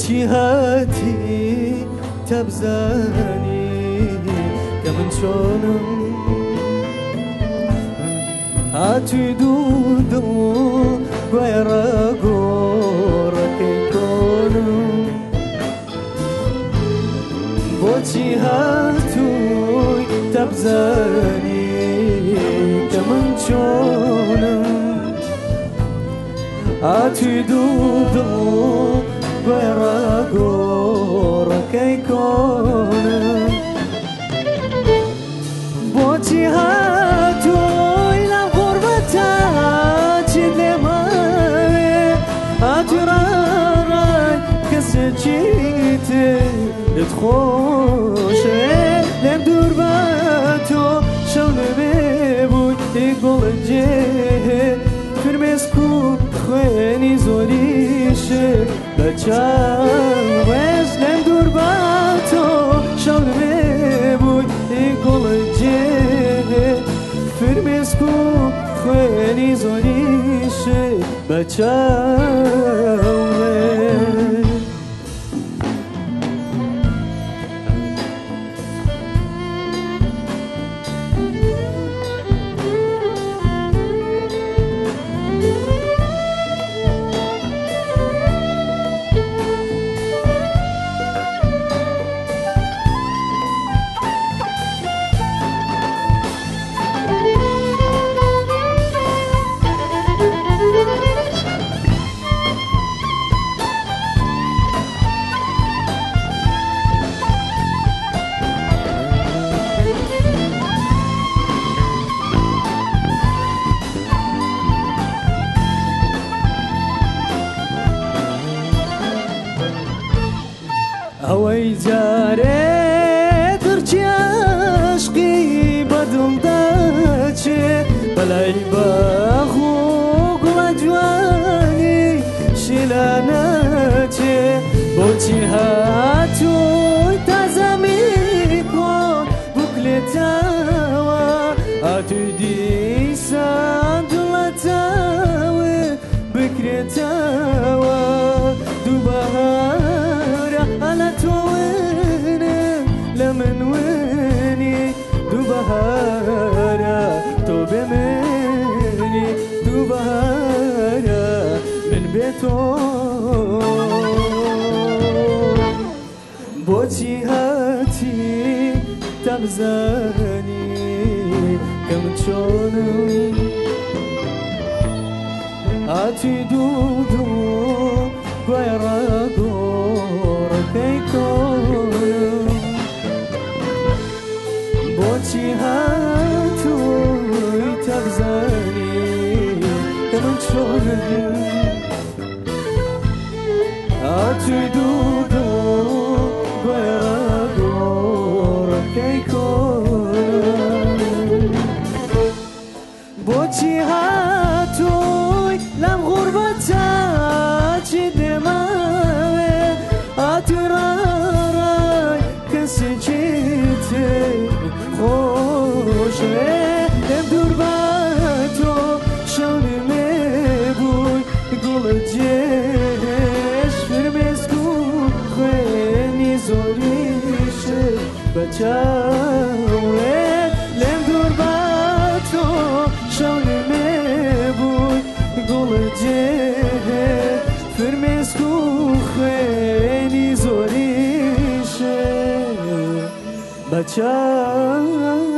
بۆچی هاتی تەبزانی کە من چۆنم هاتووی دوو دڵ گوێڕە گۆڕەکەی کۆنم بۆچی هاتووی تەبزانی کە من چۆنم هاتووی دوو دڵ گوێڕە گۆڕەکەی کۆنم بۆچی هاتووی لەم غوربەتە چیت لێماوێ هاتووی ڕاڕای کەسێکی ترت خۆشێ لێم دوور بە تۆ شەو لەوێ بووی گوڵ جێ فرمێسک و خوێنی زۆریشێ بە چاوێش لێم دوور بە تۆ شەو لەوێ بووی گوڵ جێ فرمێسک و خوێنی زۆریشێ بە چاوێ. ئەوەی جارێ دڕچی عەشقی بەدڵ دەچێ بەلای باخ و گوڵە جوانی شیلە نەچێ بۆچی هاتووی تازەمی کۆن بکلێتەوە هاتووی دیسان دڵەتەوە بکرێتەوە دووبارە ئەلە تۆ ونم لە من ونی دووبارە تۆ بێ منی دووبارە من بێ تۆ بۆچی هاتی تەبزانی کە من چۆنم هاتووی دوو دڵ گوێڕە گۆڕەکەی کۆنم بۆچی هاتووی تەبزانی کە من چۆنم هاتووی دوو دڵ گوێڕە گۆڕەکەی کۆنم بۆچی هاتووی لەم غوربەتە چیت لێماوێ هاتووی ڕاڕای کەسێکی تر خۆشێ لێم دوور بە تۆ شەو لێ بووی گوڵ جێش فرمێسک و خوێنی زۆریشێ بە چاوێ لێم دوور بە تۆ شەو لێ بووی گوڵ جێ فرمێسک و خوێنی زۆریشێ بە چاوێ.